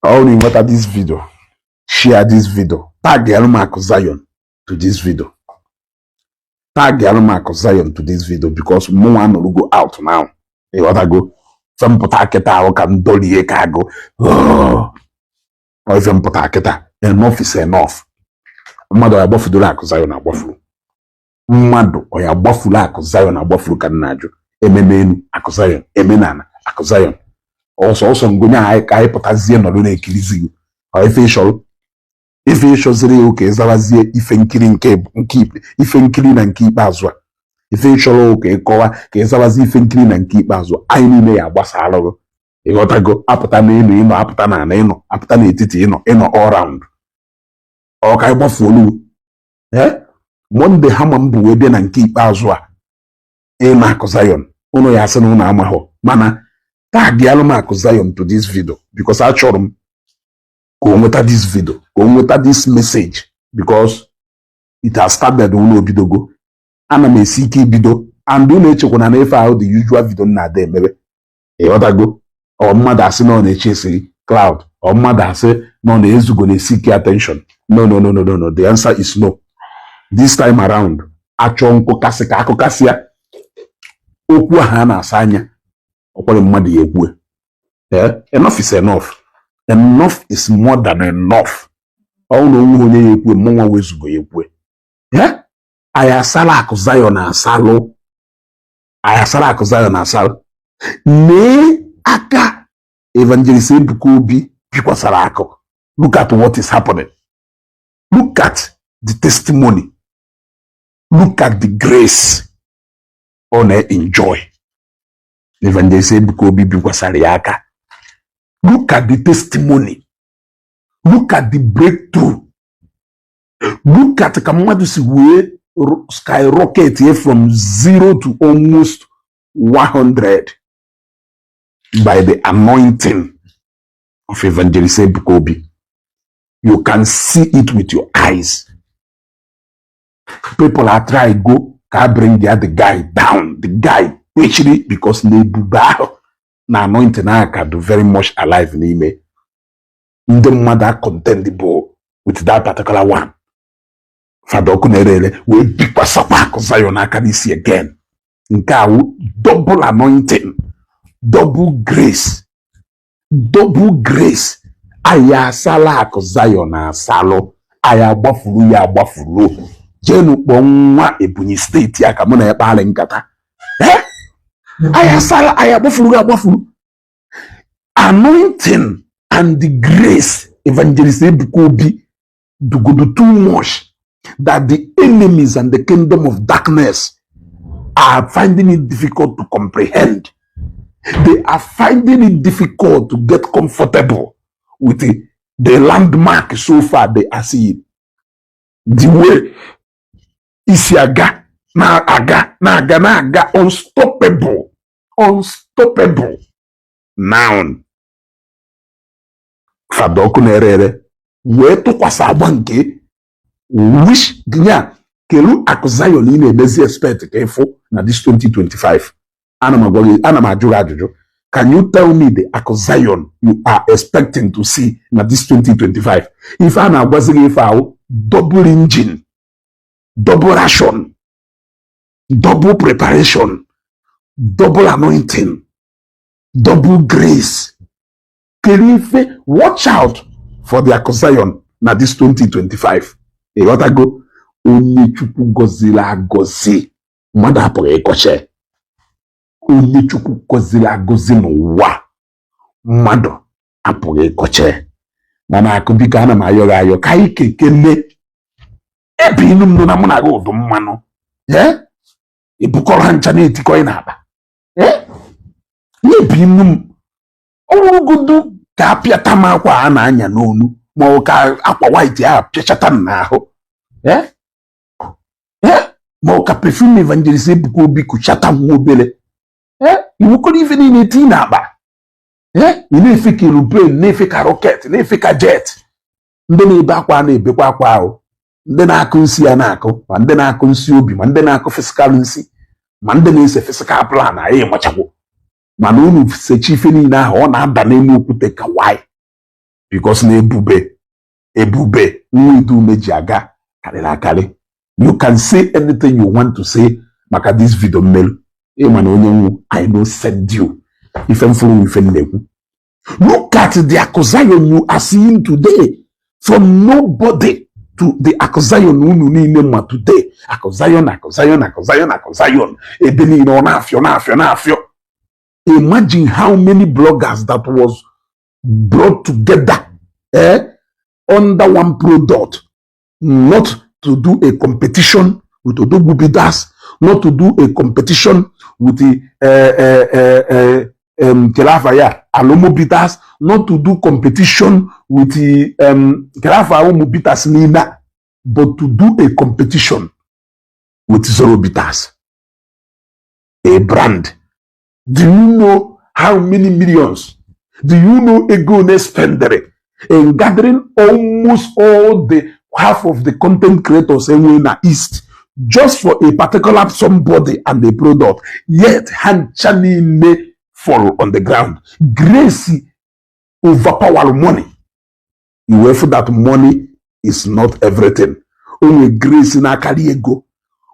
Ọ na nweta this video, share this video, tag Akụ Zion to this video, tag Akụ Zion to this video, because mụnwa anọrọgo out now. Ịghọtago? Ife mpụta kịta ahụ ka m dolie ka agụ. Ọ ife mpụta kịta, enough is enough. Mmadụ ọ ya gbafudoro Akụ Zion agbafuru? Mmadụ ọ ya gbafuru Akụ Zion agbafuru ka m na-ajụ. Ememe enu Akụ Zion, emenala Akụ Zion, ọsọ ọsọ ngonye anyị ka anyị pụtazie nọdụ na-ekirizi gị. Ọ ife ịchọrọ, ife ịchọziri ya ka ịzawazie ife nkiri nke ife nkiri na nke ikpeazụ a. Ife ịchọrọ ka ịkọwa ka ịzawazie ife nkiri na nke ikpeazụ, anyị niile ya agbasa alụghị. Ịghọtago? Apụta n'elu ịnọ, apụta n'ala ịnọ, apụta n'etiti ịnọ, ịnọ all round. Ọ ka anyị gbafuolu. Ee, Monday ha ma mbụ wee bịa na nke ikpeazụ a ịna Akụ Zion. Ụnụ ya asị na ụnụ amahụ, mana tag Akụ Zion to this video, because achọrọ m ka o nweta this video, ka o nweta this message, because it has started. Ụlọ obidogo, ana m esi ike ibido, and ụnụ echekwana na ife ahụ the usual video m na-ada emebe. Ịghọtago? Ọ mmadụ asị na ọ na-eche esi cloud, ọ mmadụ asị na ọ na-ezugo na-seek attention. No, no, no, no, no, no, the answer is no. This time around, achọ nkụkasị ka akụkasịa okwu ahụ a na-asa anya ọkwere mmadụ ya ekwue. Enough is enough. Enough is more than enough. Ọ na onwe onye ya ekwue, mụnwa wezugo ya ekwue. Anyị asala Akụ Zion asalụ, anyị asala Akụ Zion asalụ. Nee aka Evangelist Ebuka Obi bikwasara akụ. Look at what is happening. Look at the testimony. Look at the grace ọ na-enjoy. Evangelist Ebuka Obi bikwasara ya aka. Look at the testimony. Look at the breakthrough. Look at ka mmadụ si wee skyrocket here from zero to almost 100 by the anointing of Evangelist Ebuka Obi. You can see it with your eyes. People are trying go ka bring the guy down. The guy kwechiri, because na ebube ahụ na anointing ahụ ka do very much alive n'ime ndị mmadụ a contend bụ with that particular one. Fada ọkụ na-ere ere wee bikwasakwa Akụ Zion aka n'isi again. Nke a wụ double anointing, double grace, double grace. Anyị asala Akụ Zion asalụ, anyị agbafuru ya agbafuru. Jenu kpọọ nwa Ebonyi Steeti a ka mụ na ya kpalị nkata. Eh? Anyị asala, anyị agbafuru ya agbafuru. Anointing and the grace Evangelist Ebuka Obi dugodo too much that the enemies and the kingdom of darkness are finding it difficult to comprehend. They are finding it difficult to get comfortable with the landmark so far they are seeing. The way isi aga na-aga na-aga na-aga, unstoppable, unstoppable. Now, Fada ọkụ na-ere ere wee tụkwasị agba nke wish nya kelu Akụ Zion ị na-emezi expect ka ịfụ na this 2025. Ana m agwa gị, ana m ajụ gị ajụjụ. Can you tell me the Akụ Zion you are expecting to see na this 2025? Ife a na-agwazi gị, ife ahụ double engine, double ration, double preparation, double anointing, double grace. Kedu ife? Watch out for the Akụ Zion na this 2025. Ịghọtago? Onye Chukwu gọziri agọzi, mmadụ apụghị ịkọcha. Onye Chukwu gọziri agọzi n'ụwa, mmadụ apụghị ịkọcha. Mana akụ, biko, ana m ayọ gị ayọ ka anyị kekene ebe inu m nọ na mụ na gị ụdụ mmanụ. Ee, ebukọrọ ha ncha na-etikọ ị n'akpa. Ee, n'ebi inu m, ọ bụrụgodu ka apịata m akwa a na-anya n'onu, ma ọ ka akwa white a pịachata m n'ahụ. Ee, ee, ma ọ ka perfume Evangelist Ebuka Obi kụchata m nwa obere. Ee, iwukọrọ ife niile eti n'akpa. Ee, ị na-efe ka aeroplane, na-efe ka rocket, na-efe ka jet. Ndị na-ebe akwa na-ebekwa akwa ahụ, ndị na-akụ nsị ya na-akụ, ma ndị na-akụ nsị obi, ma ndị na-akụ physical nsị, ma ndị na-ese physical plan. Anyị machakwu, mana unu sechi ife niile ahụ, ọ na-ada n'elu okwute ka why. Because na ebube ebube nwa idume ji aga karịrị akarị. You can say anything you want to say maka this video mmelu. Ịma na onye nwu, I no send you. Ife mfụrụ, ife m na-ekwu. Look at the Akụ Zion you are seeing today. From nobody to the Akụ Zion unu niile ma today. Akụ Zion, Akụ Zion, Akụ Zion, Akụ Zion. Ebe niile ọ na-afịọ, na-afịọ, na-afịọ. Imagine how many bloggers that was brought together, eh, under one product, not to do a competition with Odogwu Bitters, not to do a competition with the Kelafa ya, Alomo Bitters, not to do competition with the Kelafa Alomo Bitters Nina, but to do a competition with Zoro Bitters, a brand. Do you know how many millions? Do you know ego ne spendere in gathering almost all the half of the content creators enwe na East just for a particular somebody and a product? Yet ha ncha niile fall on the ground. Grace overpower money. You wee fụ that money is not everything. O nwe grace na-akarị ego.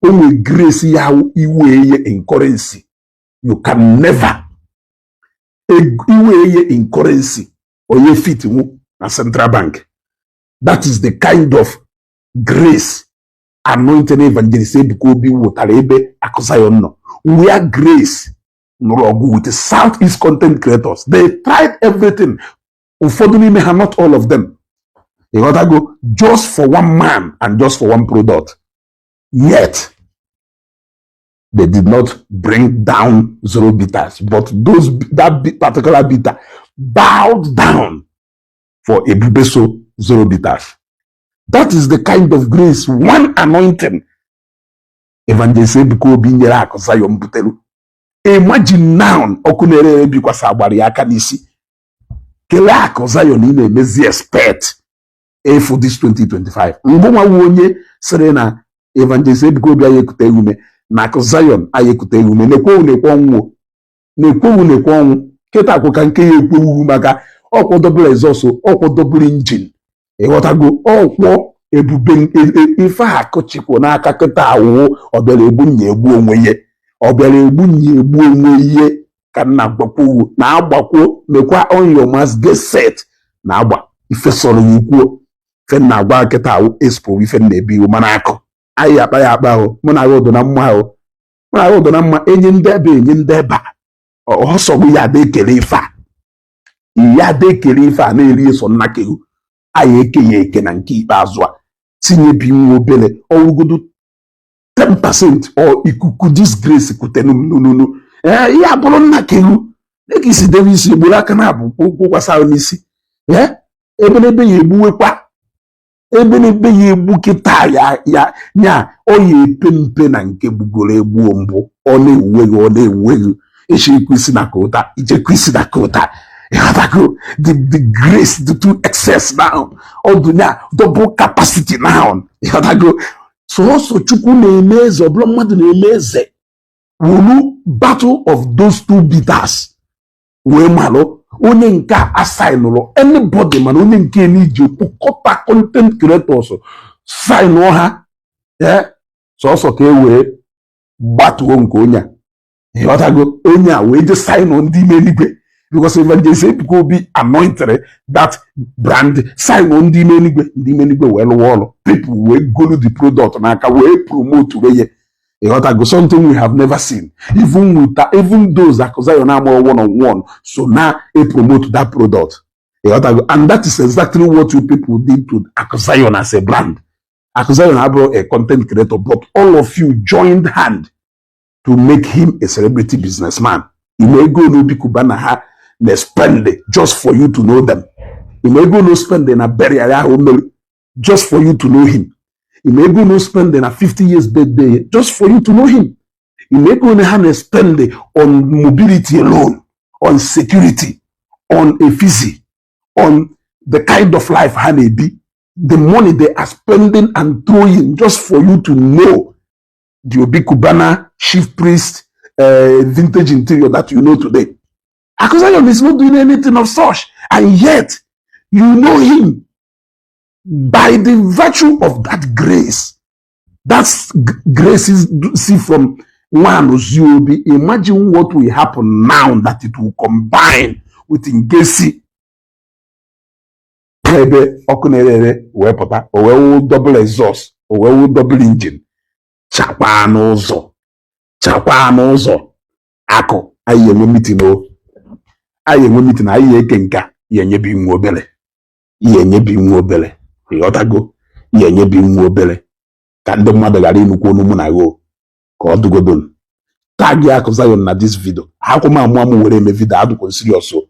O nwe grace ya iwe ihe in currency. You can never iwe ihe in currency onye fit nwu na central bank. That is the kind of grace anointing Evangelist Ebuka Obi wụtara ebe Akụ Zion nọ. Where grace nụrụ ọgụ with the Southeast content creators, they tried everything. Ụfọdụ n'ime ha, not all of them, ịghọtago, just for one man and just for one product. Yet they did not bring down Zero Bitters, but those that particular bitter bowed down for Ebubeso Zero Bitters. That is the kind of grace one anointing Evangelist Ebuka Obi nyere Akụ Zion buteru. Imagine now, ọkụ na-ere ere bikwasị agbara ya aka n'isi. Kelee Akụ Zion ị na-emezi expect efu this 2025. Mgbe nwa wu onye sịrị na Evangelist Ebuka Obi anyị ekute ume na Akụ Zion anyị ekute ume, na-ekwewu na-ekwe ọnwụ, na-ekwewu na-ekwe ọnwụ. Kịta akwụ ka nke ya ekwewu maka ọkwọ double exhaust, ọkwọ double engine, ịghọtago, ọkwọ ebube ife akụchikwu n'aka kịta awụ. Ọ bịara egbu nya egbu onwe ya, ọ bịara egbu nya egbu onwe ihe ka nna gbakwowu na agbakwo. Mekwa on your mask, get set na agba ife sọrọ ya ikwuo. Ife nna agwa kịta awụ expo ife na-ebi iwu mana akụ anyị akpa ya akpa ahụ. Mụ na agha ụdọ na mma ahụ, mụ na agha ụdọ na mma. Enye ndị ebe, enye ndị ebe a ọsọgbu ya ada ekele ife a, ya ada ekele ife a na-eri eso nna kehu anyị eke ya eke. Na nke ikpeazụ a tinye bi nwa obere ọwụgodo 10% ọ ikuku disgrace kutenu nununu. Ee, ihe abụrụ nna kehu dịka isi debe isi egburu aka na abụ kwụkwasa n'isi. Ee, ebe ya egbuwekwa, ebe n'ebe ya egbu kịta ya ya nya ọ ya epe mpe na nke gbugoro egbuo mbụ. Ọ na-ewuwe gị, ọ na-ewuwe gị ịchọ isi na kota ijekwa isi na kota, ịghọtago? The grace, the two excess now, ọ dị nya double capacity now, ịghọtago? Sọsọ Chukwu na-eme eze, ọbụla mmadụ na-eme eze. Wuru battle of those two bitters wee malụ onye nke a assignụrụ anybody, mana onye nke n'iji kpụkọta content creators signụọ ha, ee, sọsọ ka e wee gbatuo nke onye a, ịghọtago? Onye a wee je signụ ndị ime eluigwe, because Evangelist Ebuka Obi anointed that brand, signụ ndị ime eluigwe, ndị ime eluigwe wee lụwa ọrụ. People wee golu the product n'aka wee promote wee ye, ịghọtago? Something we have never seen, even with that, even those Akụ Zion na-amụrụ one on one so na e promote that product, ịghọtago? And that is exactly what you people did to Akụ Zion as a brand. Akụ Zion abụrụ a content creator, but all of you joined hand to make him a celebrity businessman. Ime ego n'Obi Cubana ha na spend just for you to know them. Ime ego no spend na burial ahụ mere just for you to know him. Ime ego no spend na 50 years birthday just for you to know him. Ime ego na ha na spend on mobility alone, on security, on efisi, on the kind of life ha na-ebi, the money they are spending and throwing just for you to know the Obi Cubana Chief Priest, Vintage Interior that you know today. Akụ Zion is not doing anything of such, and yet You know him by the virtue of that grace. That's grace is see from one Ziobi. Imagine what will happen now that it will combine with Ngesi. Ebe ọkụ na-ere ere wee pụta, o wee wụ double exhaust, o wee wụ double engine. Chakwaa n'ụzọ, chakwaa n'ụzọ. Akụ anyị enwe meeting o, anyị enwe meeting. Anyị eke nka ya enyebi nwa obere, ya enyebi nwa obere. Ịghọtago? Ya enyebi nwa obere ka ndị mmadụ ghara ịnụkwu onu mụ na gị o. Ka ọ dụgodon tag Akụ Zion na this video. Akwụ m amụ amụ were eme video. Adụkwa serious o.